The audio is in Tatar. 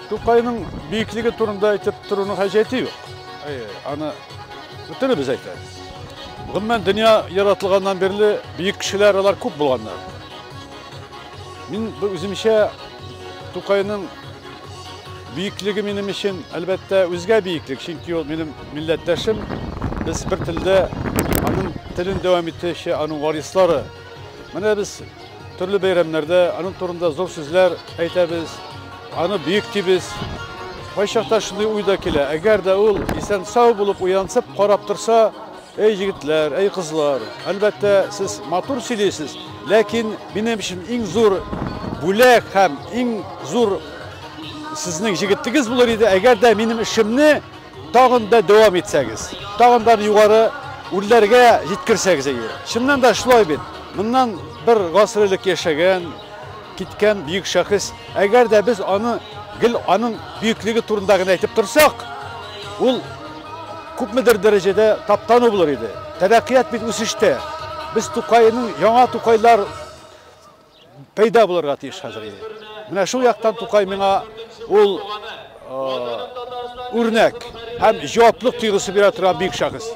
Тукайның биеклеге турында әйтеп торуның хаҗәте юк. Әйе, аны бөтенебез әйтәбез. Гомумән, дөнья яратылганнан бирле бөек кешеләр алар күп булганнар. Мин бу үземчә Тукайның биеклеге минем өчен, әлбәттә, үзгә биеклек, чөнки ул минем милләттәшем. Без бер телдә, аның телен дәвам итүче, аның варислары. Менә без төрле бәйрәмнәрдә аның турында зур сүзләр әйтәбез, аны бөек дибез. Кайчакта шундый уй да килә, әгәр дә ул исән-сау булып уянсып карап торса, әй егетләр, әй кызлар, әлбәттә, сез матур сөйлисез, ләкин минем өчен иң зур бүләк һәм иң зур сезнең җегетлегез булыр иде, әгәр дә минем эшемне тагын да дәвам итсәгез, тагын да югары үрләргә җиткерсәгез иде. Чыннан да шулай бит. Моннан бер гасыр элек яшәгән, киткән бөек шәхес, әгәр дә без аны гел аның бөеклеге турында гына әйтеп торсак, ул күпмедер дәрәҗәдә таптану булыр иде. Тәрәккыят бит үсештә. Без Тукайның яңа Тукайлар пәйда булырга тиеш хәзер инде. Менә шул яктан Тукай миңа ул үрнәк һәм җаваплылык тойгысы бирә торган бөек шәхес.